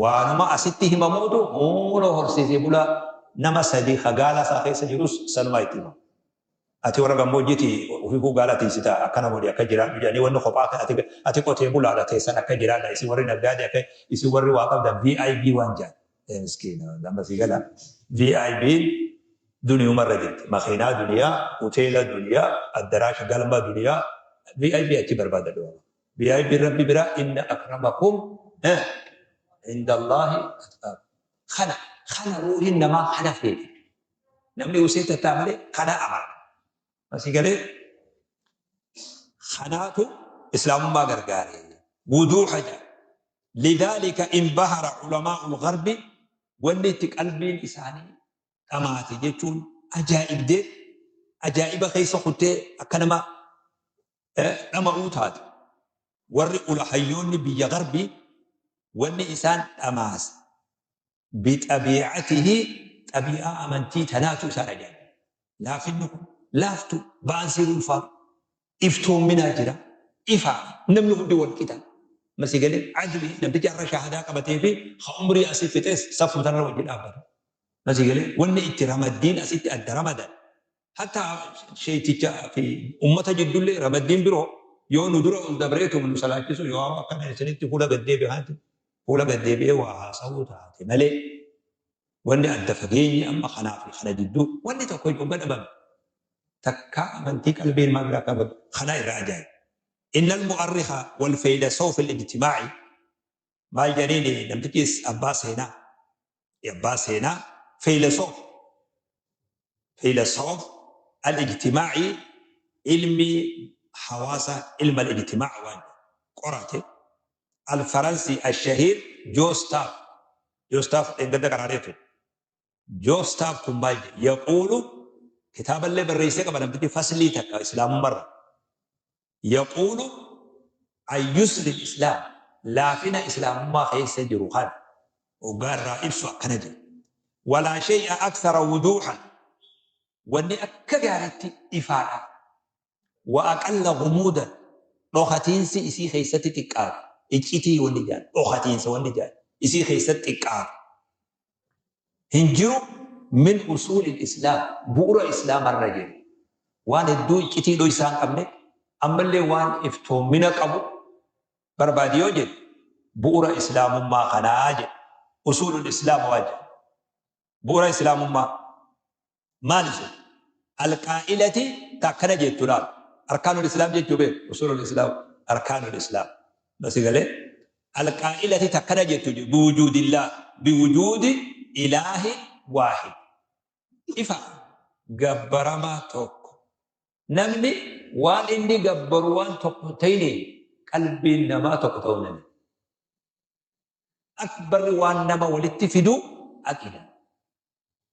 Waanuma asitti himamuutu huunoo horsiisee bulaa nama sadi ka gaala isaa keessa jirus sanumaa itti himama. Ati warra gammoojjiiti ofiifuu gaala tiisita akkana godhi akka jiraadhu jedhanii wanni kophaa kan ati ati qotee bulaadha teessan akka jiraadha isin warri naggaadee akka isin warri waa qabdan VIP waan jedhan. Ee miskiina amma sii gala VIP duniyumarra jirti makiinaa duniyaa hoteela duniyaa addaraasha galma duniyaa VIP achi barbaadadhu. VIP Rabbi bira inna akramakum indallaahi atqaakum. Kana kana ruuhin namaa kana feeti. Namni usee tattaa malee kana amana. Asii galee kanaatu islaamummaa gargaare. Wuduuha jedha. Lidaalika inbahara ulamaa'ul gharbi wanni itti qalbiin isaanii dhamaate jechuun ajaa'ibdee ajaa'iba keessa kuttee akka nama dhama'uu taate. Warri ula hayyoonni biyya garbii wanni isaan dhamaase bixabiicatihi xabii'aa amantii tanaatu isaan ajaa'ibe. Laafinni kun laaftu ba'aan siin ulfaatu iftoomminaa jira ifaa namni hundi wal qixa. Masii galee adli namtichi har'a shahadaa qabatee fi ha umrii asii fixees safuu tanarra wajji dhaabbata. Masii galee wanni itti ramaddiin asitti adda ramadan Hatta sheeyticha fi ummata jiddullee ramaddiin biroo yoo nu dura ol dabreetuma nu salaachisu yoo akkana isinitti fuula gad deebi'e kanatti fuula gad deebi'ee waa haasawuu taate malee wanni adda fageenyi amma kanaa fi kana jidduu wanni tokko hin hogga dhabame takkaa amantii qalbii ilmaa biraa akka badu kana irraa ajaa'iba. Innal mu'arrikha wal feylasoof al-ijtimaa'i maal jedhaniin namtichis abbaa seenaa abbaa seenaa feylasoof Fiilasoof al-ijtimaa'ii ilmii hawaasa ilma al-ijtimaa'a waan jedhu qorate al-Faransii al-Shahiir Joostaaf Joostaaf dheengadda qaraaree ture. Joostaaf kun maal jedhe yaquulu kitaaballee barreessee qaba namtichi faslii takka islaamummarra yaquulu an yusri islaam laafina islaamummaa keessa jiru kana hoggaa irraa ibsu akkana jedhe walaa shay'a akthara wuduuhan wanni akka gaariitti ifaadha wa aqalla gumuudan dhokatiinsi isii keessatti xiqqaate iccitii wanni jedhan dhokatiinsa wanni jedhan isii keessatti xiqqaate hin jiru min usuulil islaam bu'ura islaamarra jiru waan hedduu iccitii dhoysaa hin qabne ammallee waan iftoomina qabu barbaadi yoo jedhe bu'ura islaamummaa kanaa jedhe usuulul islaam waan jedhe bu'ura islaamummaa maali sun alqaa'ilati ta akkana jettu laal arkaanul islaam jechuu beeku usuulul islaam arkaanul islaam basi galee alqaa'ilati ta akkana jettu biwujuudillah biwujuudi ilaahi waahid ifa gabbaramaa tokko namni waan inni gabbaru waan tokko hin ta'iniin qalbiin namaa tokko ta'uu hin danda'u. Akbarri waan nama walitti fidu aqida.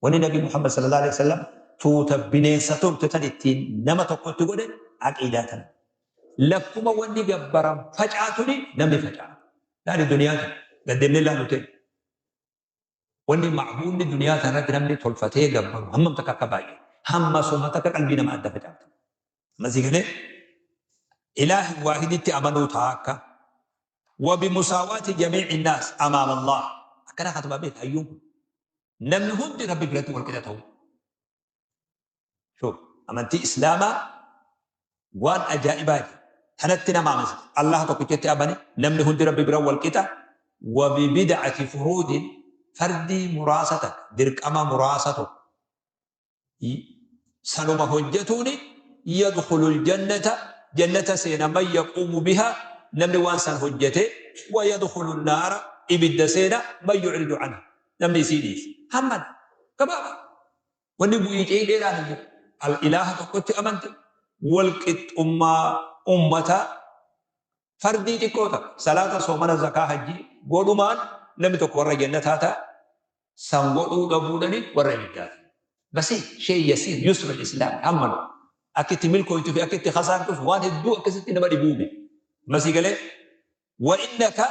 Wanni Nabi Muhammad sallallahu alaihi wasallam tuuta bineensa turte tan ittiin nama tokkotti godhe aqiidaa tana. Lakkuma wanni gabbaran facaatuni namni faca'a. Laali duniyaa tana gaddeemnee laalu ta'e. Wanni ma'buudni duniyaa tana irratti namni tolfatee gabbaru hammam takka akka baay'ate. Hamma suma takka qalbii nama adda facaafte. Amma sii galee ilaahi waahiditti amanuu ta'a akka wa bimusaawaati jamii'i naas amaama Allah. Akkana katuma beeka hayyuun kun. Namni hundi Rabbi biratti wal qixa ta'uu. Shuf, amantii Islaamaa waan ajaa'ibaati. Tanatti nama amansiisa. Allah tokkichatti amane namni hundi Rabbi bira wal qixa. Wa bibid'ati furuudin fardii muraasa takka dirqama muraasa tokko sanuma hojjetuuni yadkhulul jannata jannata seena man yaquumu biha namni waan san hojjete wa yadkhulun naara ibidda seena man yu'ridu anha namni isii dhiise. Hamman gabaabaa. Wanni bu'iicee dheeraan hin jiru. Al ilaaha tokkotti amante wal qixxummaa ummataa fardii xiqqoo takka salaata soomana zakaa hajjii godhumaan namni tokko warra jannataa ta'a san godhuu dhabuudhani warra ibiddaa ta'a. Basi shee yasiir yusra islaam hammanu akka itti milkooytu fi akka itti kasaartus waan hedduu akkasitti nama dhibuubi. Masii galee wa innaka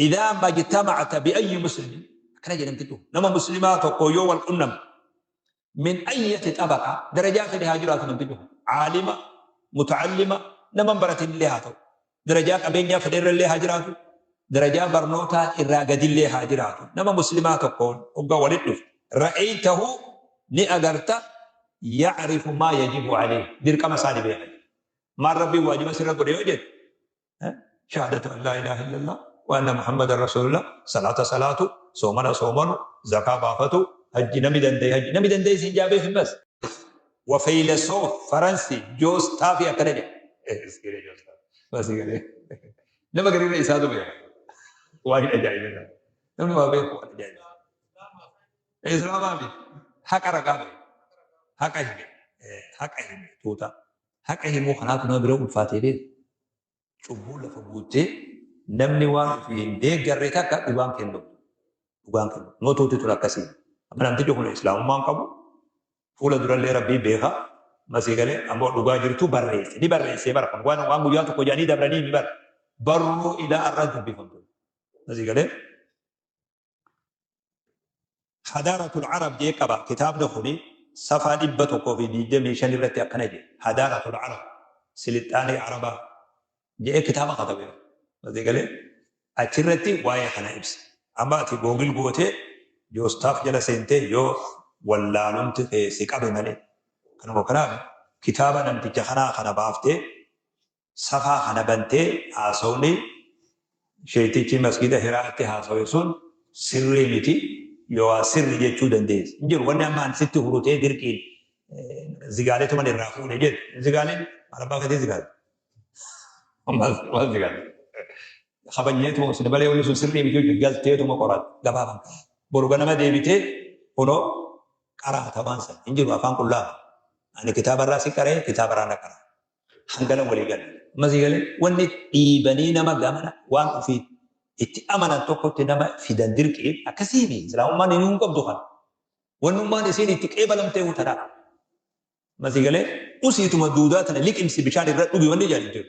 Idaa majtamacta biayyi muslimin akkana jedhamti tu nama muslimaa tokko yoo wal qunnamte min ayyati xabaqa darajaa fedhe haa jiraatu namtichi kun caalima mutacallima nama hin baratin illee haa ta'u darajaa qabeenyaa fedhe irra illee haa jiraatu Darajaa barnootaa irraa gadillee haa jiraatu. Nama muslimaa tokkoon hoggaa walitti dhufte, ra'aytahu ni agarta ya'rifu maa yajibu alayhi, dirqama isaa ni beeka. Maal Rabbiin waajiba sirra godhe yoo jette, shahaadatu an laa ilaaha illallah wa anna muhammadan rasuulullah, salaata salaatu, soomana soomanu, zakaa baafatu, hajji nami danda'e hajji nami danda'e siin jaa beekin bas. Wa feylasoof faransi Joos Taafii akkana jedhe. Basii galee. Nama gariirra isaatu beeka. Waan hin ajaa'ibina. Namni waa beeku waan ajaa'iba. Islaamaa miti. Haqa ragaa bahe. Haqa hime. Haqa hime tuuta. Haqa himuu kanaatu nama bira ulfaatee beeku. Cubbuu lafa guuttee namni waan ofii hin deeggarre takka dhugaan kennu. Dhugaan kennu. Mootuuti tun akkasii. Amma namtichi kun islaamummaan qabu. Fuula durallee Rabbii beeka. Masii galee ammoo dhugaa jirtu barreesse. Ni barreessee bara kun waan guyyaa tokko jedhanii dabranii ni bara. Barruu ilaa arraa dubbifamtu. Masii galee. Hadaaratul Arab jee qaba kitaabni kuni safaa 125 irratti akkana jedhe. Hadaaratul Arab silixxaanee Arabaa jedhee kitaaba katabe. Masii galee achirratti waa'ee kana ibsa. Amma ati googil gootee Joostaaf jala seentee yoo wallaalumti kee si qabe malee. Kanuma kanaaf kitaaba namticha kanaa kana baaftee safaa kana bantee haasawni sheektichi masgida Hiraatti haasawe sun sirrii miti yoo sirri jechuu dandeessa. Hin jiru wanni amma an sitti hurutee dirqiin zigaaleetuman irraa fuudhe jettu. Zigaaleen maal abbaa keetii zigaale? Maal zigaale? Kabajneetuma isin malee wanni sun sirrii miti jechuun galteetuma qoratte gabaaban. Boru ganama deebitee kunoo qaraata waan san hin jiru afaan qullaa. Ani kitaabarraa si qaree kitaabarraa na qara. Hangana walii gala. Amma sii galee wanni dhiibanii nama gamana waan ofii itti amanan tokkotti nama fidan dirqiin akkasii miti. Islaamummaan inni hin qabdu kana. Wannummaan isiin itti qeebalamtee tanaa. Amma sii galee usiituma duudaa tana liqimsi bishaan irra dhugi wanni jedhan hin jiru.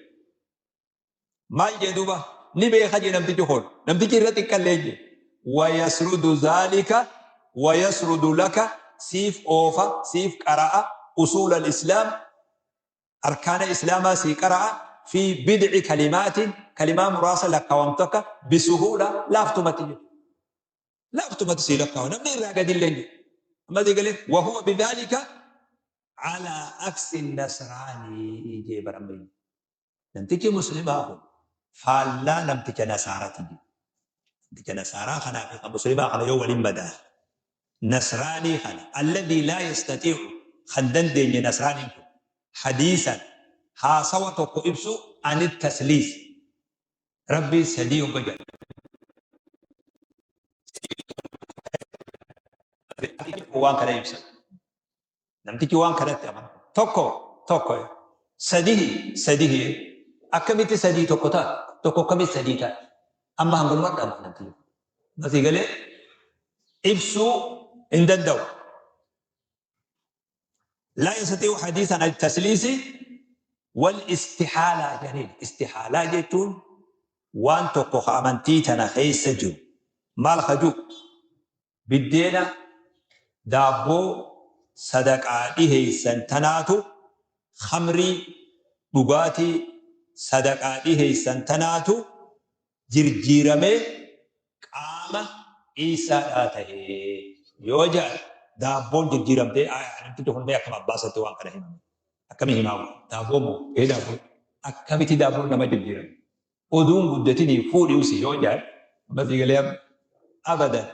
Maal jee duuba? Ni beeka jee namtichi kun. Namtichi irra xiqqallee jee. Wayasrudu zaalika wayasrudu laka siif oofa siif qara'a usuul al-islaam arkaana islaamaa sii qara'a fi bid'i kalimaatiin kalimaa muraasa lakkaawamtu akka bisuhuula laaftumatti jechuudha. Laaftumatti sii lakkaawa namni irraa gadillee hin jiru. Amma sii galee wahuwa bidhaalika alaa aksi nasraanii jee barammayyu. Namtichi muslimaa kun faallaa namticha nasaarati jedhe. Namticha nasaaraa kanaa fi kan muslimaa kana yoo waliin madaale. Nasraanii kana alladhii laa yastatii'u kan dandeenye nasraaniin kun hadiisan haasawa tokko ibsu ani tasliis Rabbiin sadii hogga jedhan. Waan kana ibsan. Namtichi waan kanatti amanu tokko tokko sadihi sadihi akkamitti sadii tokko ta'a tokko akkamitti sadii ta'a amma hanganuma dhama namtichi. Masii galee ibsuu hin danda'u. Laa yastati'u hadiisan al-tasliisi wal istihaalaa jedhaniin. Istihaalaa jechuun waan tokko ka amantii tana keessa jiru maal ka jiru Biddeena, daabboo, sadaqaa dhiheeysan tanaatu, khamrii, dhugaatii, sadaqaa dhiheeysan tanaatu jirjiiramee qaama Iisaa dhaa tahe yoo ja'an, daabboon jirjiiramtee, namtichi kun mee akkam abbaa isatti waan kana hima mee? Akkami himaa kun? Daabboo moo? Ee daabboo. Akkamiti daabboon nama jirjiirame? Oduun guddatinii fuudhi usi yoo ja'an, amma sii galee amma? Abadan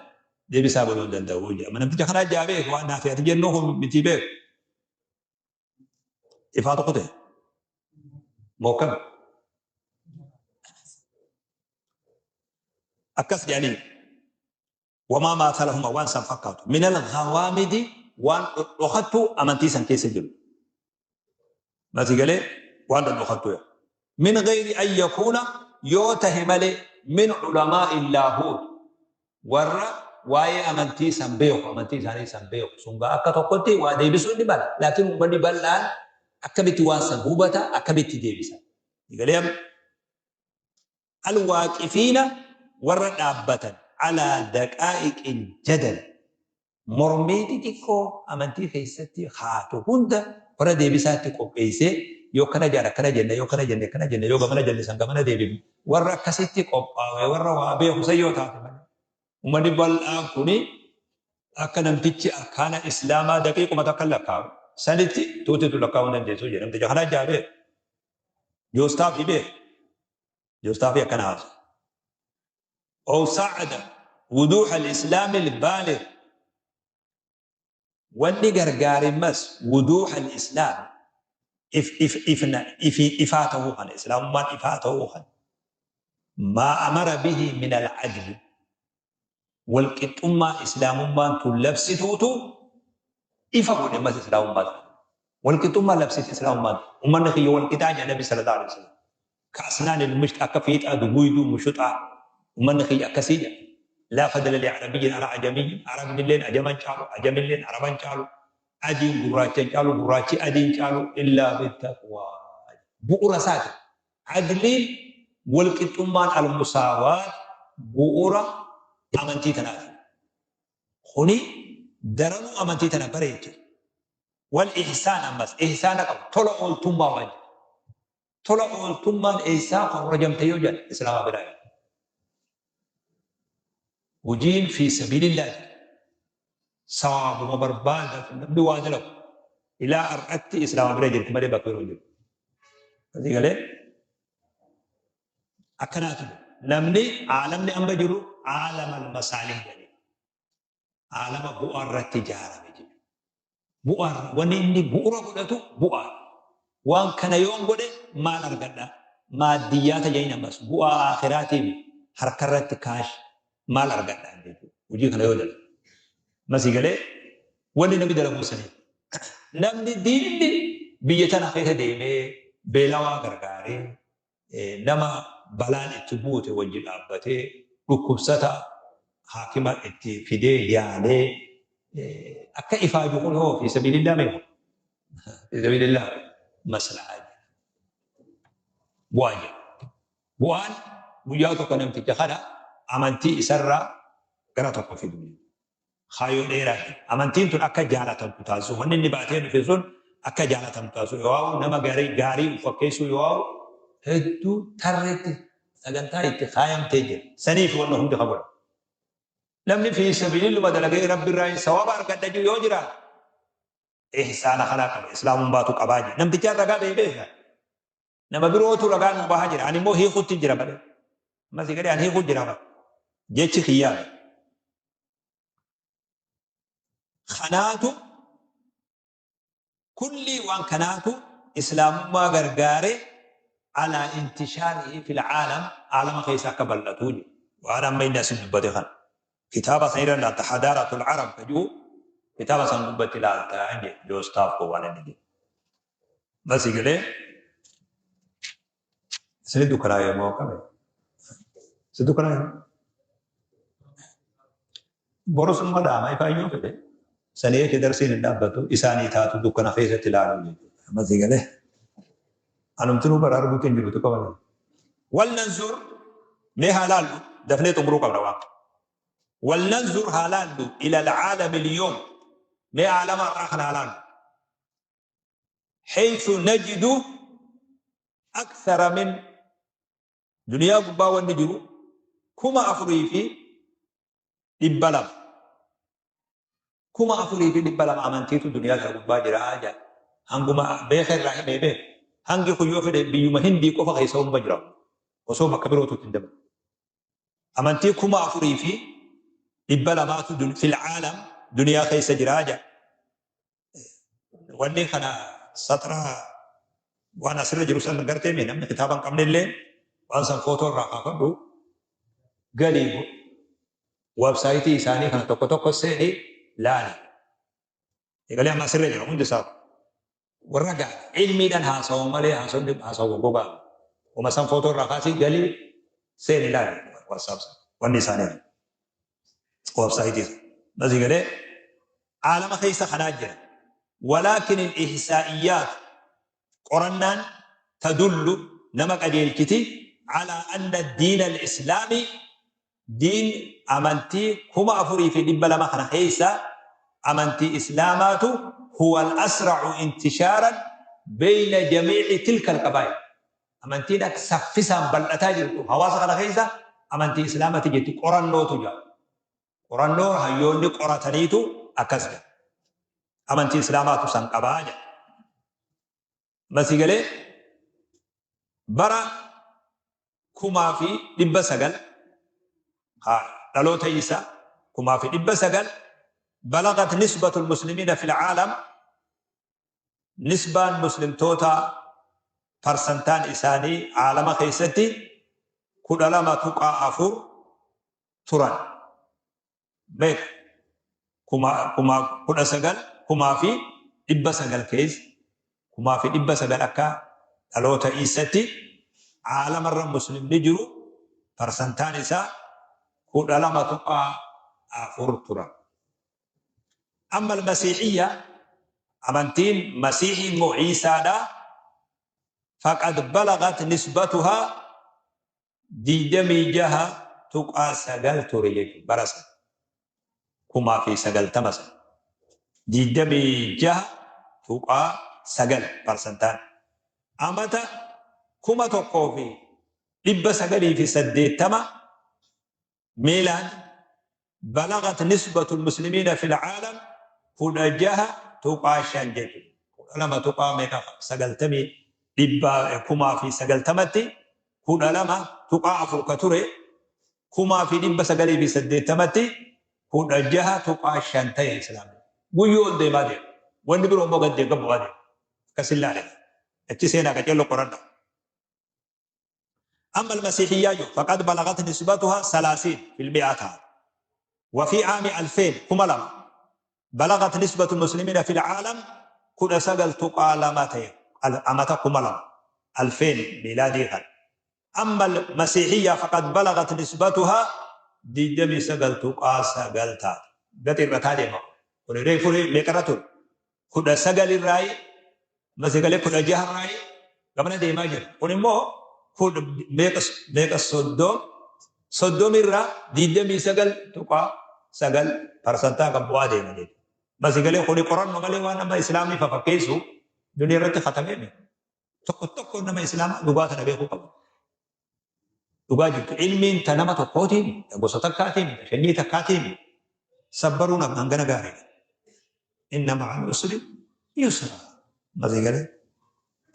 deebisaa godhuu hin danda'u jedha. Amma namticha kanaa jaa beeku waan naafi ati jennuu kun mitii beeku. Ifaa tokko ta'e. Moo akkam? Akkas jedhanii. Wamaa maasalahuma waan san fakkaatu. Minal ghawaamidi waan dhodhokattu amantii san keessa jiru. Masii galee waan dhodhokattu. Min gayri an yakuuna yoo tahe malee min ulamaa'i laahuut warra waa'ee amantii san beeku amantii isaanii san beeku sun gaa akka tokkotti waa deebisuu ni mala laakiin uummanni bal'aan akkamitti waan san hubata akkamitti deebisa. Galee amma Alwaaqifiina warra dhaabbatan alaa daqaa'iqil jadal mormii xixiqqoo amantii keessatti kaatu hunda warra deebisaatti qopheessee Yoo akkana jedhan akkana jenne, yoo akkana jenne akkana jenne, yoo gamana jenne san gamana deebifne. Warra akkasitti qophaawe, warra waa beeku san yoo taate malee. Ummanni bal'aan kuni akka namtichi arkaana Islaamaa daqiiquma takka lakkaa'u sanitti tuutitu lakkaa'uu hin dandeessu jedhe. Namticha kana jaa beeku. Joostaafi beeku. Joostaafi akkana haasa. أو ساعد وضوح الإسلام البالغ Wanni gargaare ammas wuduuha al-islaam if if ifna ifi ifaa tahuu kana islaamummaan ifaa tahuu kana maa amara bihi min al-adli wal qixxummaa islaamummaan tun labsituutu ifa godhe ammas islaamummaa tana wal qixxummaa labsiti islaamummaan ummanni kiyya wal qixaa jedha nabi sallallahu alaihi wasallam Ka asnaanil misht akka fiixaa duguuyduu mushuxaa ummanni kiyya akkasii jedha. Laa fadla li arabiyyin alaa ajamiyyin arabnilleen ajama hin caalu ajamilleen araba hin caalu adiin gurraacha hin caalu gurraachi adii hin caalu illaa bittaqwaa bu'ura isaati. Adliin walqixxummaan almusaawaat bu'ura amantii tanaati. Kuni daranuu amantii tana bareecha. Wal ihsaan ammas ihsaana qabu tola ooltummaa waan jedhu. Tola ooltummaan eessaa korrojamte yoo jedhan Islaama biraa jedhu. Hojiin fi sabiilillah jedhu. Sawaabuma barbaadaaf namni waa dalagu. Ilaa har'atti Islaama bira jirti malee bakka biroo hin jiru. Asii galee akkanaatu namni aalamni amma jiru aalamal masaalih jedhanii. Aalama bu'aa irratti ijaarame jechuudha. Bu'aa wanni inni bu'ura godhatu bu'aa. Waan kana yoon godhe maal argadha? Maaddiyyaata jedhin ammas bu'aa aakhiraatiin harka irratti kaash maal argadha jechuudha. Hojii kana yoo dalagu. Masii galee wanni namni dalaguu sanii. Namni diinni biyya tana keessa deemee beelawaa gargaaree nama balaan itti buute wajji dhaabbatee dhukkubsata haakima itti fidee yaalee akka ifaaju kun hoo fi sabiilillah meeqa? Fi sabiilillah maslahaa jedha. Bu'aa jedha. Bu'aan guyyaa tokko namticha kana amantii isarraa gara tokko fidu. Kaayyoo dheeraa jedha. Amantiin tun akka jaalatamtu taasisuu. Wanni inni baatee dhufe sun akka jaalatamtu taasisuu. Yoo haa'u nama gaarii gaarii of fakkeessuu yoo haa'u hedduu tarreetti sagantaa itti kaayamtee jira. Saniif wanna hundi ka godhamu. Namni fi sabiililluma dalagee Rabbi irraa sawaaba argadha jiru yoo jiraate ihsaana kanaa qaba. Islaamummaatu qabaa jira. Namtichaan ragaa ba'ee beeka. Nama birootu ragaa nuu bahaa jira. Ani immoo hiikutti jira malee. Amma si gadee ani hiikuu jira malee. Jechi kiyyaa. Kanaatu kullii waan kanaatu islaamummaa gargaare alaa intishaarihi fil caalam aalama keessa akka bal'atuu jedhu. Waan amma inni asin dubbate kana. Kitaaba san irra laalta hadaaratul arab ka jiru kitaaba san gubbatti laalta jedhe joostaaf koo waan inni jedhu. Basi galee isin dukkanaa'e moo akkami? Isin dukkanaa'e moo? Borus numa dhaama ifaa yoo fedhe sanii jecha darsiin hin dhaabbatu isaanii taatu dukkana keessatti ilaaluu jechuudha. Amma si galee anumtinuu bara arguutti hin jiru xiqqoo malee. Wal nanzur mee haa laallu dafnee xumuruu qabna waan. Wal nanzur haa laallu ila alcaalami lyoom mee aalama har'aa kana haa laallu. Haythu najidu akthara min duniyaa gubbaa wanni jiru 4200 4200 amantiitu duniyaa kana gubbaa jira jedha. Hanguma beeka irraa himee beeka. Hangi kun yoo fedhe biyyuma Hindii qofa keessa hunduma jira. Osoo bakka birootuutti hin dabalu. Amantii 4200tu fil caalam duniyaa keessa jira jedha. Wanni kana saxra waan asirra jiru san gartee mee namni kitaaba hin qabne illee waan san footoo irraa kaafadhu galii websaayitii isaanii kana tokko tokko seeni laali. Egalee amma asirra jira hundi isaa warra gaa ilmiidhaan haasawu malee haasawni haasawu goggogaa. Uma san footoo irraa kaasii galii seeni laali WhatsApp wanni isaanii websaayitii. Basii galee aalama keessa kanaa jira. Walaakin al-ihsaa'iyyaat qorannaan tadullu nama qajeelchiti alaa anna diina al-islaami diin amantii 4200 kana keessa amantii islaamaatu huwa al-asra'u intishaaran Beyna jamii'i tilka alqabaa'il. Amantiin akka saffisaan bal'ataa jirtu hawaasa kana keessa amantii Islaamati jetti qorannootu jira. Qorannoo hayyoonni qorataniitu akkas jedha. Amantii Islaamaatu san qabaa jedha. Masii galee bara 1900 haa dhaloota Iisaa 1900 balagat nisbatul muslimiina fil caalam nisbaan muslimtoota parsantaan isaanii caalama keessatti 12.4 turan. Meeqa? Kuma kuma 19 1900 keessa 1900 akka dhaloota Iissatti caalamarra muslimni jiru parsantaan isaa 12.4 turan. Amma al-masiihiyya amantiin masiihii immoo Iisaadha faqad balagat nisbatuhaa 26.9 ture jechuudha bara sana 1090 sana 26.9 parsantaan amata 1980 miilaan balagat nisbatul muslimiina fil aalam 16.5 jechuudha 12 tuqaa meeqa sagaltamii dhibba 1090tti 12.4 ka ture 1980tti 16.5 ta'e Islaamni. Guyyuu ol deemaa deema. Wanni biroo immoo gad deema bu'aa deema. Akkas hin laale. Achi seenaa qaceelloo qoradha. Amma al-masiihiyyaa faqad balagat nisbatuha salaasiin fil mi'aa ta'a. وفي عام 2000 2000 بلغت نسبة المسلمين في العالم 19.2 ta'e amata 2000 2000 ميلادي kan. أما المسيحية فقد بلغت نسبتها 29.9 taate. Gati irra taa deema. Kun reefu meeqarra ture? 19 irraayi masagalee 16 irraayi gamana deemaa jira. Kun immoo meeqa 30 irraa 29.9 parsantaa kan bu'aa deema jechuudha. Masigalee kuni qorannoo malee waan nama Islaamni fafakkeessu duniyaa irratti katamee miti. Tokko tokko nama Islaamaa dhugaa kana beekuu qaba. Dhugaa jirtu ilmiin ta nama tokkootiin, ta gosa takkaatiin, ta sanyii takkaatiin sabbaruun hangana gaariidha. Inna ma'al usri yusra. Masigalee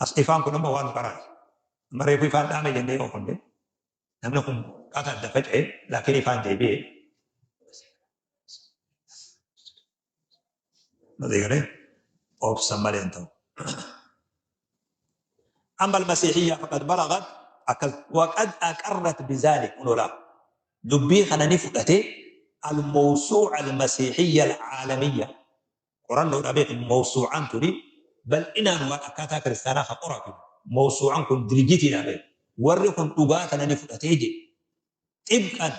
as ifaan kun amma waan nu qaraase. Amma reefu ifaan dhaame jennee yoo kunne namni kun qata adda faca'e laakiin ifaan deebi'e. Masigalee obsa malee hin ta'u. أما المسيحية فقد بلغت وقد أقرت بذلك لا دبي خنا فدته الموسوعة المسيحية العالمية قرآن أبيك موسوعان تري بل إن أنواع أكاتا كريستانا خطرة موسوعان كن درجتي أبيك وركن تباتنا نفدته جي طبقا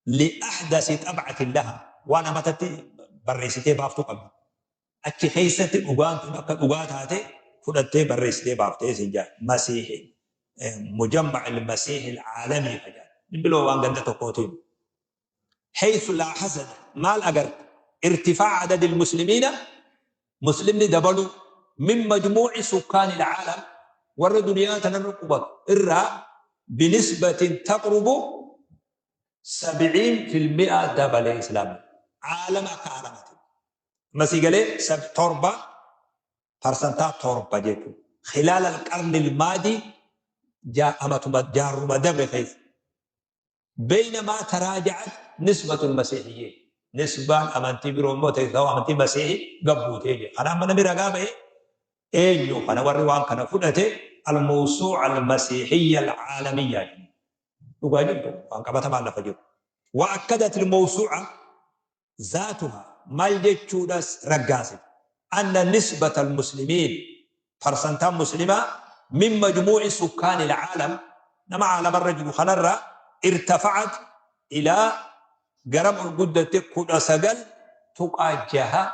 لأحدث طبعة لها وأنا متى بريستي بافتو قبل achi keessatti dhugaan tun akka dhugaa taate fudhattee barreessitee baaftee siin jaa masiihi mujammac almasiihi alaalamii ka jaa biloo waan ganda tokkootiin haythu laaxasat maal agarte irtifaac adadi almuslimiina muslimni dabaluu min majmuuci sukkaani alcaalam warra duniyaa tanarra qubatu irraa binisbatin taqrubu 70% dabalee islaamni caalama akka caalamati Amma sii galee 7 parsantaa 7 jechuudha. Khilaal alqarni almaadii amatuma jaarruma dabre keessa. Beeynamaa taraaja'at nisbatul masiihiyyiin. Nisbaan amantii biroo immoo ta'e ta'uu amantii masiihii gabbuutee jira. Kanaaf mana namni ragaa ba'e eenyu kana warri waan kana fudhate al-mawsuu'a al-masiihiyya al-aalamiyya dhugaa jirtu waan qabatamaan lafa jiru. Wa akkadat al-mawsuu'a zaatuha maal jechuudhas raggaasifte anna nisbata almuslimiin parsantaan muslimaa min majmuu'i sukkaani alcaalam nama caalamarra jiru kanarraa irtafa'at ilaa garam ol guddatte 19.6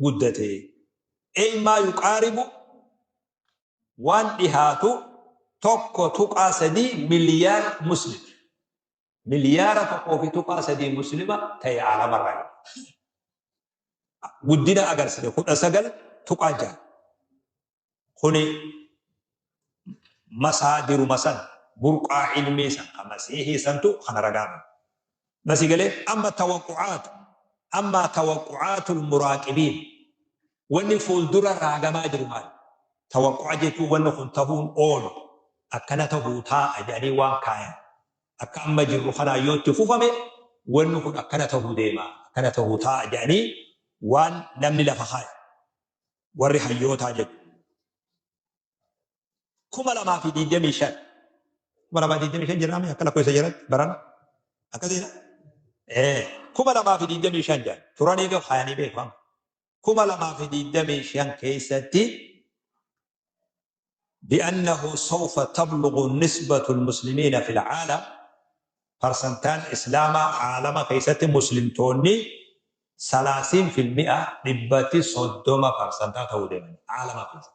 guddate ey maa yuqaaribu waan dhihaatu 1.3 miliyaar muslim Miliyaara 1.3 muslima ta'e aalamarraa. Guddina agarsiise 19.6. Kuni masaadiruma san, burqaa ilmii san, ka masiihii santu kana ragaa bahe. Masii galee amma tawaqqu'aatu, amma tawaqqu'aatul muraaqibiin, wanni fuuldura raagamaa jiru maali? Tawaqqu'a jechuun wanni kun tahuun oolu, akkana tahuu taa'a jedhanii waan kaayan. Akka amma jirru kanaan yoo itti fufame wanni kun akkana tahuu deema, akkana tahuu taa'a jedhanii waan namni lafa kaaye. Warri hayyootaa jechuudha. 2025 2025 jirraami akka lakkoofsa jiratti barana akkasiidha. 2025 jedhan turanii beeku kaayanii beeku amma. 2025 keessatti بأنه سوف تبلغ نسبة المسلمين في العالم parsantaan Islaamaa aalama keessatti muslimtoonni salaasiin fil mi'a dhibbatti 30 parsantaa ta'uu deeman aalama keessa.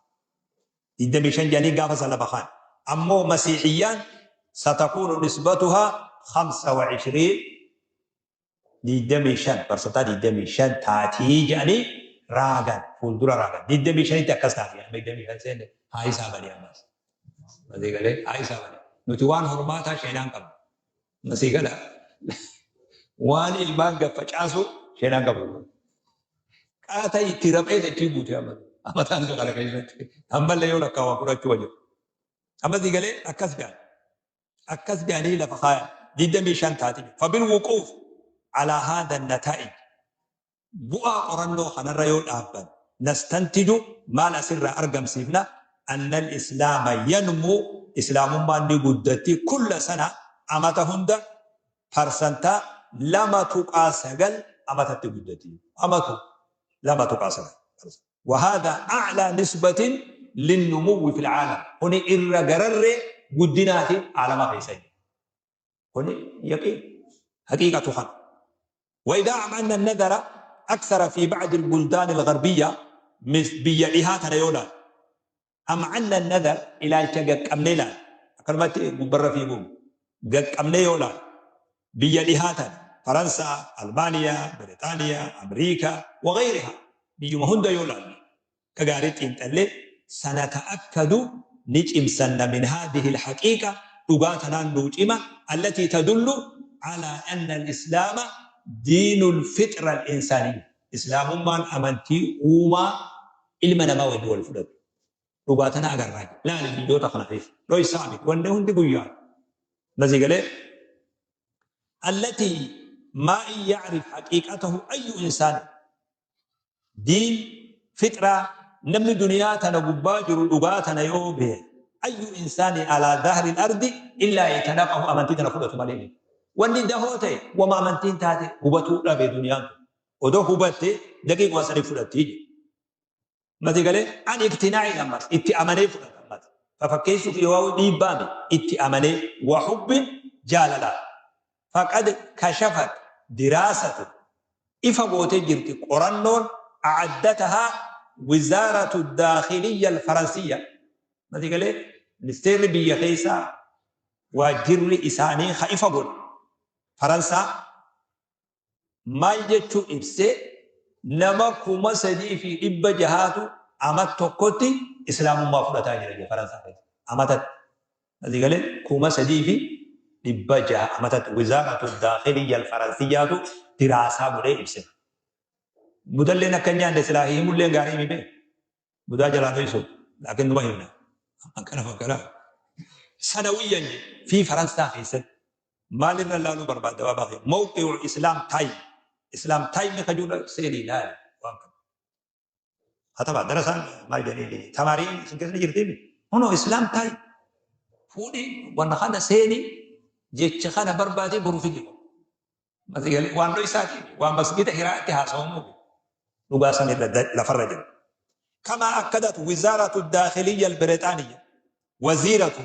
25 jedhanii gaafa san lafa kaan. Ammoo masiihiyyaan satakuunu nisbatuhaa 25 25 parsantaa 25 taatii jedhanii raagan fuuldura raagan. 25tti akkas taati amma 25 seenne haa hisaabanii ammas. Masii galee haa hisaabanii. Nuti waan hormaataa sheenaan qabna. Masii gala waan ilmaan gad facaasu sheenaan qabu. Qaata itti raphee dachii guute amma. Amataan kana keessatti. Ammallee yoo lakkaawwan fudhachuu wajjin. Amma sii galee akkas jedhan. Akkas jedhanii lafa kaayan. 25 taati. Fabil wuquuf alaa haadha nataa'ij. Bu'aa qorannoo kanarra yoo dhaabban nastantiju maal asirraa argamsiifna annal islaama yanmuu islaamummaan ni guddatti kulla sana amata hunda parsantaa 2.9 amatatti guddatti amatu 2.9 وهذا أعلى نسبة للنمو في العالم kuni irra gararree guddinaati aalama keessa kuni yaqiin haqiiqatu kana وإذا أمعنا النظر أكثر في بعض البلدان الغربية biyya dhihaa tana yoo laalle أمعنا النظر ilaalcha gaqqabnee laal akkanumatti gubbarra fiiguun gaqqabnee yoo laal biyya dhihaa tana Faransaa, Almaaniyaa, Biritaaniyaa, Amriikaa وغيرها biyyuma hunda yoo laalle akka gaarii xiinxallee sanata'akkadu ni cimsanna min haadihi alhaqiiqa dhugaa tanaan nuu cima allatii tadullu alaa anna alislaama diinu alfixra alinsaaniyya islaamummaan amantii uumaa ilma namaa wajji wal fudhatu dhugaa tana agarraa jedhe laali biyyoota kana keessa dhoysaa miti wanni hundi guyyaa masii galee allatii maa in yacrif haqiiqatahu ayyu insaanin Diin, fixraa, namni duniyaa tana gubbaa jiru dhugaa tana yoo beeke, ayyu insaani alaa dahril ardi illaa i'tanaqahu amantii tana fudhatu malee hin. Wanni dahoo ta'e wama amantiin taate hubatuu dhabe duniyaan tun. Odoo hubatte daqiiquma sanii fudhatti jedhe. Mati galee an iqtinaa'iin ammas itti amanee fudhata ammas. Fafakkeessuuf yoo dhiibbaa miti itti amanee wa hubbin jaalalaa. Faqad kashafat diraasatu ifa gootee jirti qorannoon a'addatahaa wizaaratu daakhiliyya alfaransiyya mati galee ministeerri biyya keessaa waajjirri isaanii ka ifa godhe Faransaa maal jechuu ibse nama 3,600tu amat tokkotti islaamummaa fudhataa jira jedhe Faransaa keessa amatatti Asii galee 3,600 amatatti wizaaratu daakhiliyya alfaransiyyaatu diraasaa godhee ibse. Budalleen akka hin nyaanne silaa himulleen gaarii himi bee. Budaa jalaa dhoysu laakiin numa himna. Akkana akkana. Sanawiyyan fi Faransaa keessatti maalirra laaluu barbaadda baabaa kee mawqi'u Islaam Taayim. Islaam Taayim ka jiru seenii laali waan kana. Kataba darasaan maal jedhanii tamaariin isin keessa ni jirti hunoo islaam taayi fuudhii wanna kana seeni jecha kana barbaadee boru fidi waan dhoysaati waan masgida hiraatti haasawamuu dhugaa san irra lafarra jiru. Kama akkadat wizaaratu daakhiliyya albirixaaniyya waziiratu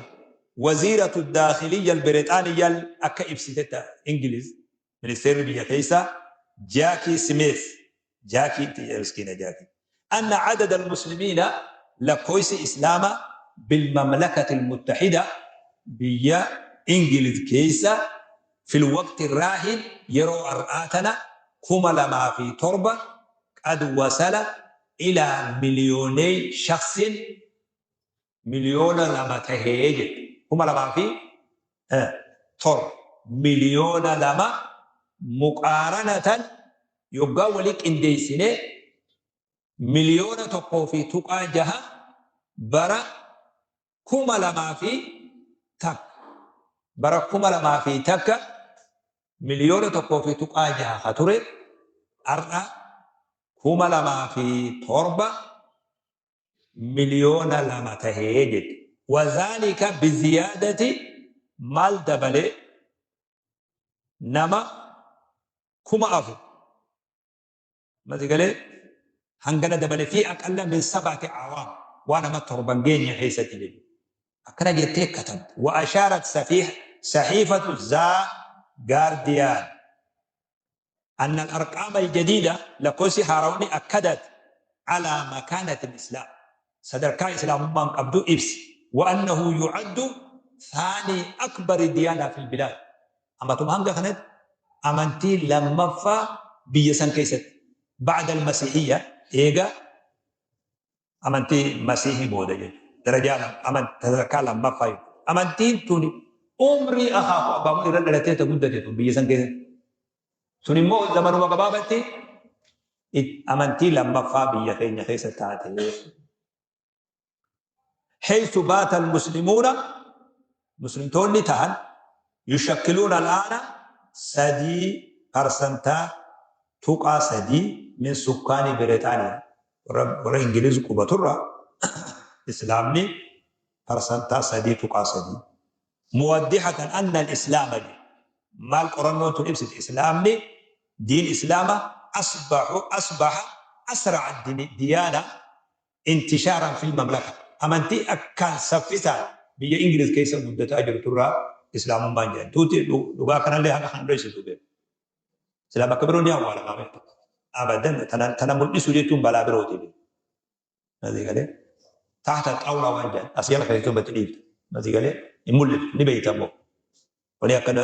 waziiratu daakhiliyya albirixaaniyya akka ibsitetta Ingiliz Ministeerri biyya keessaa Jaakii Simeez, Jaakii tiyya miskiina Jaakii, anna adada al-muslimiina lakkooysi Islaamaa bil-mamlakati al-muttaxida biyya Ingiliz keessa fil waqti raahin yeroo ar'aa tana 2007 qad wasala ilaa miliyooneey shakhsin. 2 miliyoona tahee jedhe. 2007 2 miliyoona muqaaranatan yoggaa walii qindeessinee 1.6 miliyoona bara 2001, bara 2001 1.6 miliyoona ka ture, har'a 2007 2 miliyoona tahee jedhe. Wazaalika biziyaadati maal dabale? Nama 4,000 mati galee hangana dabale fi aqalla min 7 awaam, waan nama 7 geenye keessatti jedhu. Akkana jettee katabde. Wa ashaarat saxiifatu The Guardian أن الأرقام الجديدة لكوسي هاروني أكدت على مكانة الإسلام، sadarkaa إسلامummaan qabdu ibsi، وأنه يعد ثاني أكبر ديانة في البلاد. أما hanga kanatti amantii lammaffaa biyya san keessatti بعد المسيحية، eega amantii masiihii booda jechuudha. Darajaa sadarkaa lammaffaa jechuudha. Amantiin tuni umrii akaaku abbaamu irra dhalatee ta guddate tun biyya san keessatti. Sun immoo zamanuma gabaabatti amantii lammaffaa biyya keenya keessa taate. حيث بات المسلمون، مسلمtoonni tahan، يشكلون الآن 3.3% من سكان بريطانيا. Warra Ingiliz qubaturra islaamni 3.3%. موضحة أن الإسلام، maal qorannoon tun ibsite? Islaamni, diin islaama، أصبح أسرع ديانة انتشارا في المملكة. Amantii akkaan saffisaan biyya Ingiliz keessa guddataa jirturraa islaamummaan jedhan. Tuuti dhugaa kanallee haga kan dhoysitu beeku. Islaam akka biroo ni awwaalama beeku. Abadan tana mul'isu jechuun balaa birooti. Masii galee تحت الطاولة waan jedhan as jala keessatti batti dhiifte. Masii galee hin mul'iftu, ni beeyta immoo. Wani akkana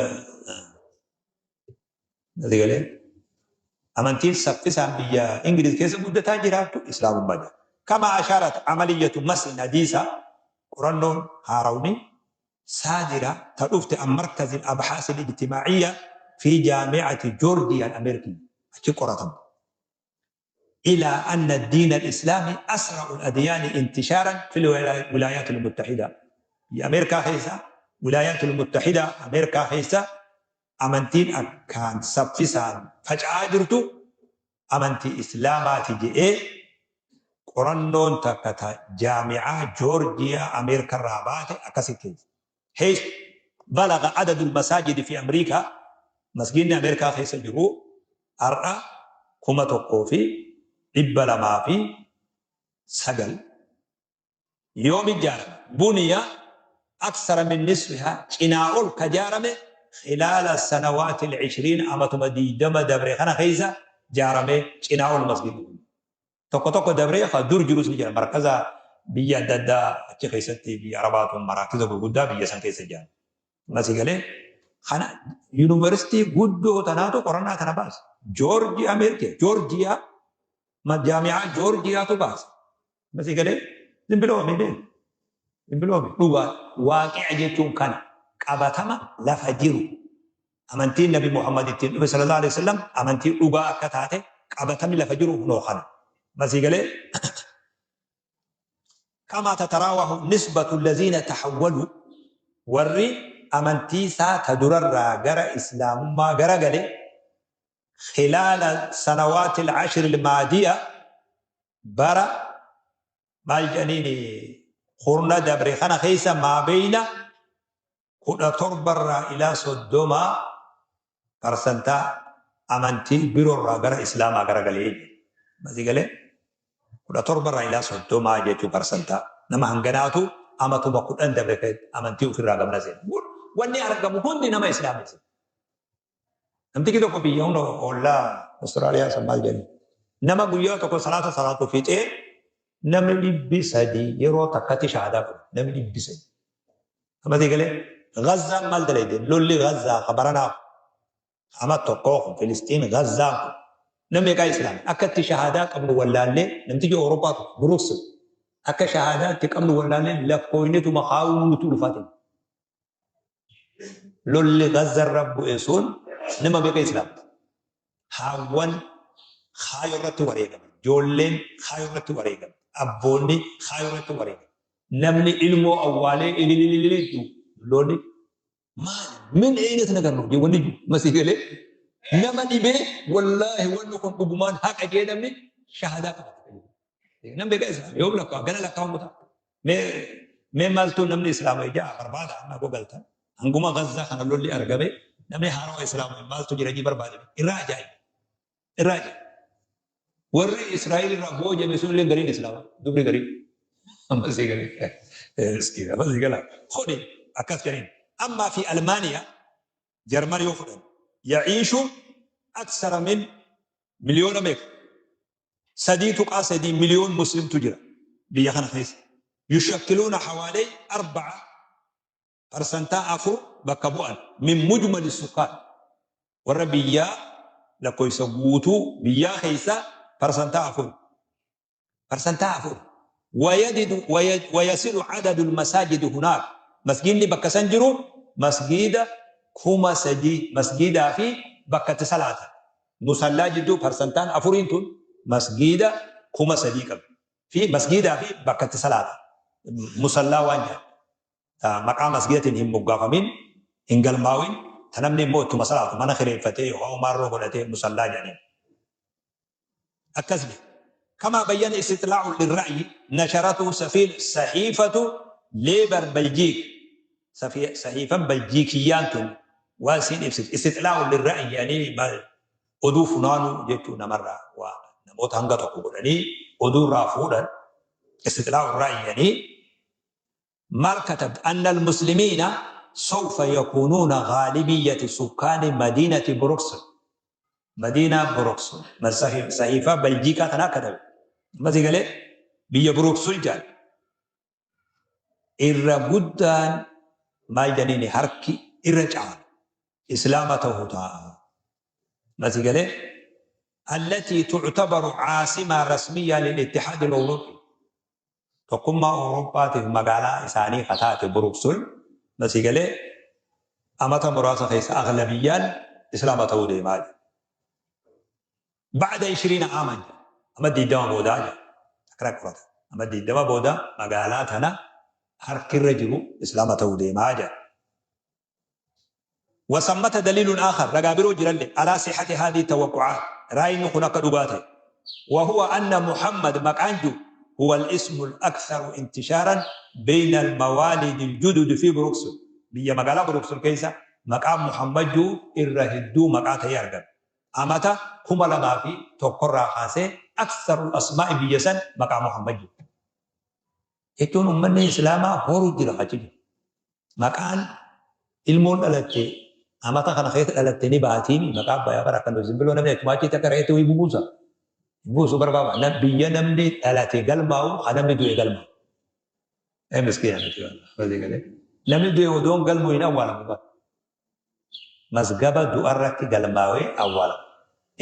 masii galee amantiin saffisaan biyya Ingiliz keessa guddataa jiraattu islaamummaa jedha. كما أشارت عملية مسح حديثة، qorannoon haarawni صادرة ta dhufte عن مركز الأبحاث الاجتماعية في جامعة جورجيا الأمريكية، achi qoratam، إلى أن الدين الإسلامي أسرع الأديان انتشارا في الولايات المتحدة. في أمريكا keessa، ولايات المتحدة أمريكا keessa amantiin akkaan saffisaan faca'aa jirtu amantii islaamaati jedhee qorannoon takka ta jaamicaa Joorjiyaa Ameerikaa irraa baate akkasitti. حيث بلغ عدد المساجد في أمريكا، masgiidni Ameerikaa keessa jiru har'a 1209. Yoom ijaarame? بني أكثر من نصفها، cinaa ol ka ijaarame، خلال السنوات ال20، amatuma 20 dabre kana keessa ijaarame cinaa ol masgiidni kun. Tokko tokko dabree ka dur jirus ni jira. Markaza biyya adda addaa achi keessatti, biyya Arabaatuun maraakiza gurguddaa biyya san keessa ijaarame. Masii galee kana yuunivarsiitii guddoo tanaatu qorannaa tana baase. Joorjii Ameerikaa, Joorjiyaa, jaami'aa Joorjiyaatu baase. Masii galee zimbiloome beeku. Zimbiloome dhugaa waaqi'a jechuun kana, qabatama lafa jiru. Amantiin Nabi Muhammad ittiin dhufe صلى الله عليه وسلم amantii dhugaa akka taate qabatamni lafa jiru kunoo kana. Masii galee كما تتراوح نسبة الذين تحولوا، warri amantii isaa ta durarraa gara islaamummaa gara gale، خلال السنوات ال10 الماضية، bara maal jedhaniin kurna dabre kana keessa، ما بين 17rraa إلى 30 parsantaa amantii biroorraa gara islaamaa gara galee. Masii galee 17rraa إلى 30 jechuu parsantaa nama hanganaatu amatuma 10 dabre amantii ofirraa gamana seena. Wanni argamu hundi nama islaamesse. Namtichi tokko biyya hunda ollaa Austraaliyaa san maal jedhani. Nama guyyaa tokko salaata salaatu fixee namni 300 yeroo takkatti shahaadaa qabu. Namni 300. Amantii galee Gazzaan maal dalayde? Lolli Gazzaa kabaranaaf ama tokkoo kun Filistiin Gazzaan kun namni meeqaa islaam akka itti shahaadaa qabnu wallaallee. Namtichi Awurooppaa tokko Buruks Akka shahaadaa itti qabnu wallaallee lakkooynetuma kaawuu nutu dhufate. Lolli Gazzarra bu'e sun nama meeqa islaamte? Haawwan kaayoo irratti wareegaman, ijoolleen kaayoo irratti wareegamte, abboonni kaayoo irratti wareegaman. Namni ilmoo awwaalee ililililili jiru lolli maali? Min eenyatu nagar nu wanni jiru masii galee nama dhibee wallaahi wanni kun dhugumaan haqa jee namni shahadaa qabata. Nam beeka islaam yoom lakkaa gana lakkaa'amu ta'a. Mee mee maaltu namni islaama ijaa barbaada amma gogalta. Hanguma Gazzaa kana lolli argame namni haarawa islaama maaltu jira jii barbaade irraa ajaa'iba. Irraa ajaa'iba. Warri Israa'el irraa boojame sun illee gariin islaama dubri gariin. Amma sii galee. Miskiina amma sii galaa. Kuni akkas jedhaniin. Ammaa fi Almaaniyaa Jarman yoo fudhan ya'iishu aksara min miliyoona meeqa? 3.3 miliyoon muslimtu jira biyya kana keessa. Yushakkiluuna hawaaley arba'a parsantaa 4 bakka bu'an min mujmali sukkaan warra biyyaa lakkoofsa guutuu biyyaa keessaa parsantaa 4. Parsantaa 4. Wayadidu wayasilu adadul masaajidi hunaak masgiidni bakka san jiru masgiida 3000 masgiidaa fi bakka itti salaatan musallaa jidduu parsantaan afuriin tun masgiida 3000 qabdi fi masgiidaa fi bakka itti salaatan musallaa waan jedhan ta maqaa masgiidatiin hin moggaafamin hin galmaawin ta namni immoo ittuma salaatu mana kireeffatee yookaan maarroo godhatee musallaa jedhaniin. Akkas jedhe. Kamaa bayyana istixlaa'un lirra'yi nasharatu safiil sahiifatu Leebar Baljiik sahiifan Baljiikiyyaan tun waan isiin ibsitu istixlaa'un lirra'yi jedhanii maal oduu funaanuu jechuu namarraa waa namoota hanga tokko godhanii oduu irraa fuudhan istixlaa'un ra'yi jedhanii maal katabde anna almuslimiina sawfa yakuunuuna ghaalibiyyati sukkaani madiinati Bruksel Madiinaa Buruksul sahiifaa Baljiikaa tanaa katabe. Amma si galee biyya Buruksul jedhan. Irra guddaan maal jedhaniini harki irra caalu Islaama ta'uu ta'a. Amma si galee allatii tu'tabaru caasimaa rasmiyyaa lil ittihaadi al-Awurooppii. Tokkummaa Awurooppaatiif magaalaa isaanii ka taate Buruksul masii galee amata muraasa keessa aglabiyyaan Islaama ta'uu deemaa jedha. Ba'da ishiriina aaman jedha. Ama 20 boodaa jedha. Akkana qorata. Ama 20 booda magaalaa tana harki irra jiru Islaama ta'uu deemaa jedha. Wasammata daliilun aakhar, ragaa biroo jiralle, alaa sihhati haadhihi tawaqqu'aat, raayni kun akka dhugaa ta'e. Wahuwa anna Muhammad maqaan ji'u huwa al-ismu al-aktharu intishaaran beyna al-mawaalidi al-judud fi Buruksul, biyya magaalaa Buruksul keessa maqaan Muhammad ji'u irra hedduu maqaa ta'ee argame. Amata 2001 irraa kaasee aktharu al-asmaa'i biyya san maqaa Muhammad ji'u. Jechuun ummanni Islaamaa horu jira achi jiru. Maqaan ilmoon dhalatte amata kana keessa dhalatte ni baatiimi maqaa abbayaa bara akkan zimbiloo namni achuma achitti akka re'eetti wayii bubuusa. Buusu barbaaba. Biyya namni dhalate galmaa'u kan namni du'e galmaa'u. Ee miskiina miti walii galee. Namni du'e odoon galmu hin awwaalamu bara. Mazgaba du'arratti galmaawee awwaalama.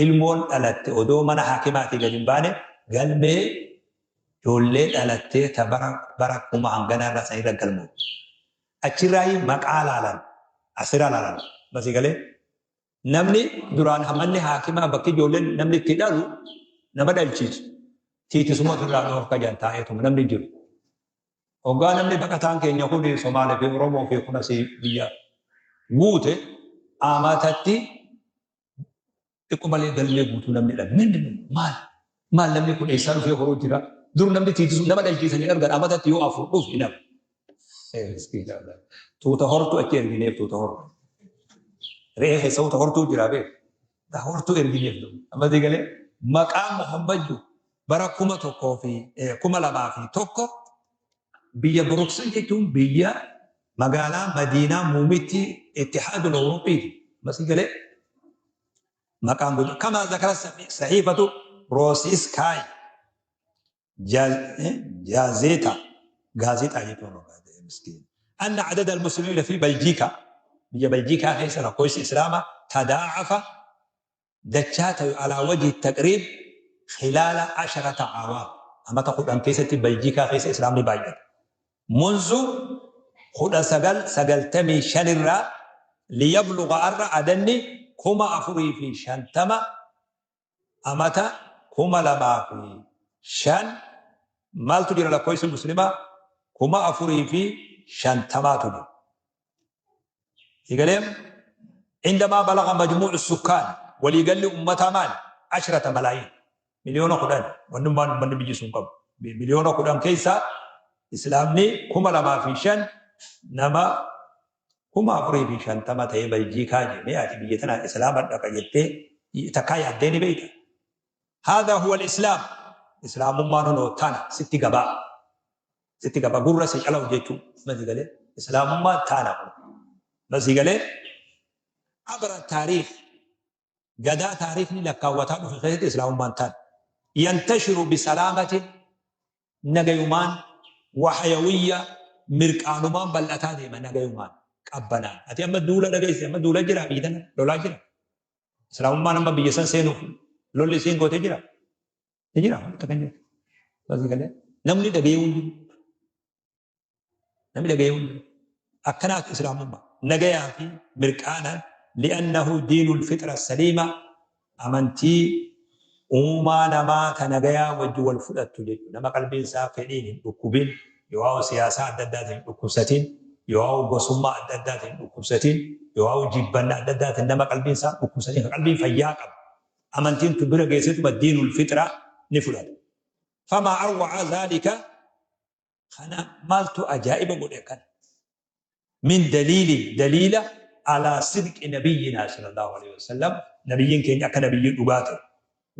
Ilmoon dhalatte odoo mana haakimaatii gad hin baane galmee ijoollee dhalattee ta bara bara kuma hanganaa irraa sanirra galmoofti. Achirraayi maqaa laalan, asirraa laalan. Basii galee namni duraan manni haakimaa bakki ijoolleen namni itti dhalu nama dhalchiisu. Tiitisuma ofirraa dhoorka jedhan taa'eetuma namni jiru. Hoggaa namni baqataan keenya kun Somaalee fi Oromoo fi kun asii biyya guute amatatti xiqqoo malee galmee guutuu namni dhabe. Mindin maal? Maal namni kun eessaa dhufee horuu jira? Dur namni tiitisu nama dhalchiisanii argan amatatti yoo afur dhufu hin hafu. Tuuta hortuu achi ergineef tuuta hortuu. Re'ee keessa tuuta hortuu jira beeku. Hortuu ergineef. Amma galee maqaa Muhammad bara 1000 fi 2001 biyya Buruksil jechuun biyya magaalaa Madiinaa muumitti Ittihaadul Awuroophiiti. Masii galee maqaan guutuu kamaa zakara sahiifatu Roosiskaay jaazeeta gaazexaa jechuun miskiin. Anna adada al-muslimiina fi Beljiikaa biyya Beljiikaa keessa lakkoofsi Islaamaa tadaacafa dachaa tayu alaa wajhi taqriib khilaala asharata awaam. Amata 10 keessatti Beljiikaa keessa Islaamni baay'ate. Munzu 1995 irraa liyabluga arra adanni 4,050 amata 2005 maaltu jira lakkoofsi muslimaa 4,050tu jira. Sigaleem indamaa balaga majmuucu sukkaan waliigalli ummataa maali? Ashrata malaayiin 10 miliyoona wannummaan ummanni biyyi sun qabu 10 miliyoona keessaa islaamni 2005 nama 4,050 ta'ee Beljiikaa jennee ati biyya tana islaama dhaqa jettee takkaa yaaddee ni beekta. Haadha huwa al-islaam. Islaamummaan hunoo tana sitti gabaa. Sitti gabaa gurra si calawu jechuu. Masii galee islaamummaan tana kun. Masii galee abra taariikh gadaa taariikhni lakkaawwataa dhufe keessatti islaamummaan tana. Yantashiru bisalaamatin nagayumaan wahayawiyya mirqaanumaan bal'ataa deema nagayumaan qabbanaan. Ati amma duula dhageesse amma duula jira biyya tana lolaa jira. Islaamummaan amma biyya san seenuuf lolli isiin gootee jira. Ni jira wanta kan jiru. Basii galee namni dhaga'ee hin jiru. Namni dhaga'ee hin jiru. Akkanaatu islaamummaa nagayaa fi mirqaanaan li'annahu diinul fitra saliima amantii uumaa namaa ta nagayaa wajji wal fudhattu jechuudha. Nama qalbiin isaa fedhiin hin dhukkubin, yoo siyaasaa adda addaatiin hin dhukkubsatin, yoo gosummaa adda addaatiin hin dhukkubsatin, yoo jibbanna adda addaatiin nama qalbiin isaa dhukkubsatin, ka qalbiin fayyaa qabu. Amantiin tun bira geessetuma diinul fitra ni fudhata. Famaa arwa'a zaalika kana maaltu ajaa'iba godhe akkana. Min daliili daliila alaa sidqi nabiyyinaa sallallahu alaihi wasallam nabiyyiin keenya akka nabiyyii dhugaa ta'e.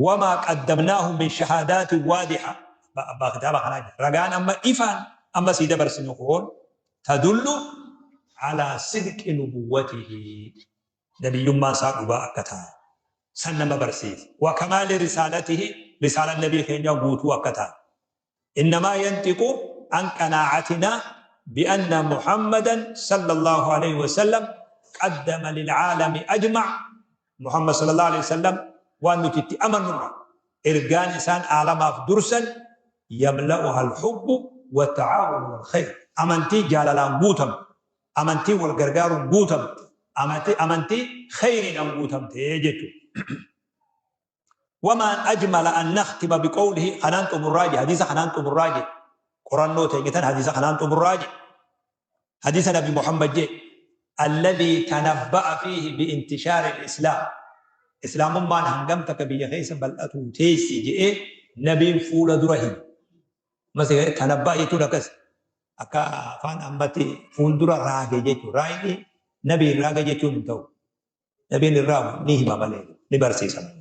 Wamaa qaddamnaahu min shahaadaati waadiha abbaa kitaaba kanaa jira. Ragaan amma ifaan amma sii dabarsinu kun tadullu alaa sidqi nubuwwatihi nabiyyummaan isaa dhugaa akka taate san nama barsiisa. Wa kamaali risaalatihi risaalaan nabii keenyaa guutuu akka taate. Innamaa yanxiqu an qanaa'atinaa bi'anna Muhammadan sallallahu alayhi wa sallam qaddama lil'aalami ajmac Muhammad sallallahu alayhi wa sallam waan nuti itti amannurra ergaan isaan aalamaaf dursan yamla'uha al-hubbu wa ta'aawunu wal khayr amantii jaalalaan guutamte amantii wal gargaaruun guutamte amantii khayriidhaan guutamte jechuudha. Wamaan ajmala an nakhtima biqawlihi kanaan xumurraa je hadiisa kanaan xumurraa je qorannoo teenya tan hadiisa kanaan xumurraa je hadiisa nabi Muhammad je alladhii tanabba'a fiihi biintishaari islaam islaamummaan hangam takka biyya keessa bal'atuu teessi je'ee nabiin fuula dura hime. Masi tanabba'a jechuun akkas akka afaan ammatti fuuldura raage jechuudha. Raayini nabiin raage jechuun hin ta'u. Nabiin hin raagu ni hima malee ni barsiisa malee.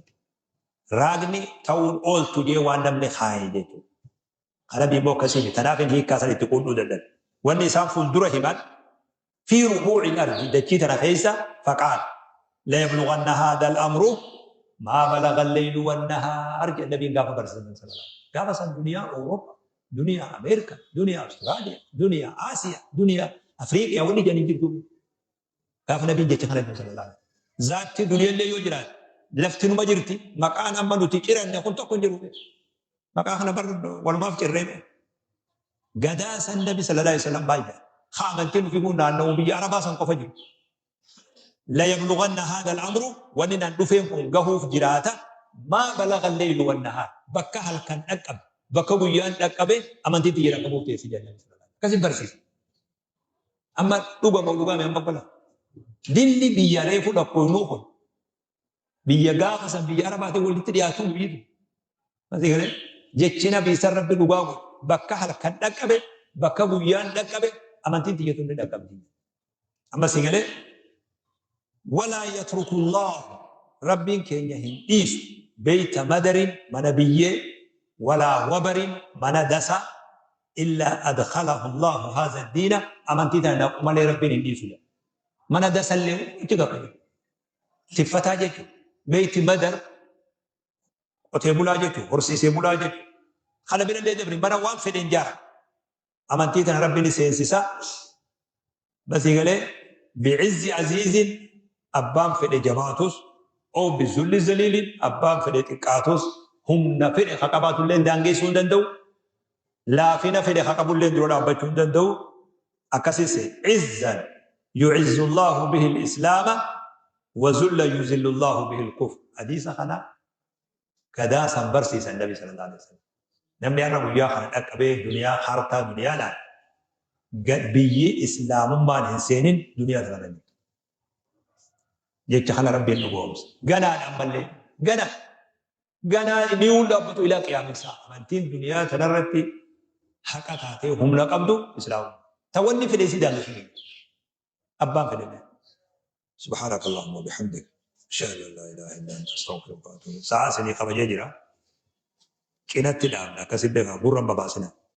Raagni ta'uun ooltu jee waan namni kaaye jechuudha. Ka nabii immoo akkasii miti. Tanaaf inni hiikkaa san itti quudhuu dadhabe. Wanni isaan fuuldura himan fi rubuu'il ardi dachii tana keessa faqaal layablughanna haadha al-amru maa balagha al-laylu wan-nahaar jedhe nabiin gaafa barsiisan sallallahu alaihi Gaafa san duniyaa Awurooppaa, duniyaa Ameerikaa, duniyaa Awustiraaliyaa, duniyaa Aasiyaa, duniyaa Afriiqiyaa wanni jedhan hin jirtu. Gaafa nabiin jecha kana jedhu sallallahu alaihi wasallam. Zaatti duniyallee yoo jiraate lafti numa jirti maqaan amma nuti ciranne kun tokko hin jiru. Maqaa kana bar walumaaf cirree bee. Gadaa san nabi sallallahu alaihi wasallam baay'ee. Haa amantiin nufi kun naanna'uu biyya Arabaa san qofa jiru. La yablughanna haadha al-amru wanni nan dhufeen kun gahuuf jiraata maa balagha al-laylu wan-nahaar bakka halkan dhaqqabe bakka guyyaan dhaqqabe amantiin tiyya dhaqqabuuf teessi jedhan nabi sallallahu alaihi wasallam. Akkasiin barsiisa. Amma dhugama dhugame amma bala. Dilli biyya reefu dhakkoonuu kun biyya gaafa san biyya Arabaatiin walitti dhiyaatu biyyi tun. Masii galee jechi nabii san rabbi dhugaa godhe bakka halkan dhaqqabe bakka guyyaan dhaqqabe amantiin tiyya tun ni dhaqqabdi. Amma si galee walaa yatrukullaahu rabbiin keenya hin dhiisu beeyta madarin mana biyyee walaa wabarin mana dasaa illaa adkhalahu Allaahu haadha diina amantii tana naqu malee rabbiin hin dhiisu jedha. Mana dasallee itti qaba jedha. Tiffataa jechuudha. Beeyti madar qotee bulaa jechuudha. Horsiisee bulaa jechuudha. Kana bira illee dabri mana waan fedhe hin jaara. Amantii tana rabbiin ni seensisa. Basii galee bi'izzi aziizin abbaan fedhe jabaatus oo bizulli zaliilin abbaan fedhe xiqqaatus humna fedhe ka qabaatullee daangeessuu hin danda'u. Laafina fedhe ka qabulleen dura dhaabbachuu hin danda'u. Akkasis izzan yu'izzu Allaahu bihi al-islaama wa zulla yuzillu Allaahu bihi al-kufr. Hadiisa kana gadaa san barsiisan Nabi sallallahu alaihi wasallam. Namni har'a guyyaa kana dhaqqabee duniyaa kaartaa duniyaa laale biyyi islaamummaan hin seenin duniyaa tana irra jirtu. Jecha kana Rabbiin dhugoomsa. Ganaadha ammallee gana. Ganaa inni hin dhaabbatu ilaa qiyaamii isaa. Amantiin duniyaa tanarratti haqa taatee humna qabdu islaamummaa. Ta wanni fedhe isii daangessu hin jiru. Abbaan fedhe illee. Subhaanaka Allahumma bihamdik. Ashhadu an laa ilaaha illa anta astaghfiruka wa atuubu ilayk. Sa'aa isinii kabajee jira. Cinatti dhaabna akkasi beekaa gurra hin babaasina.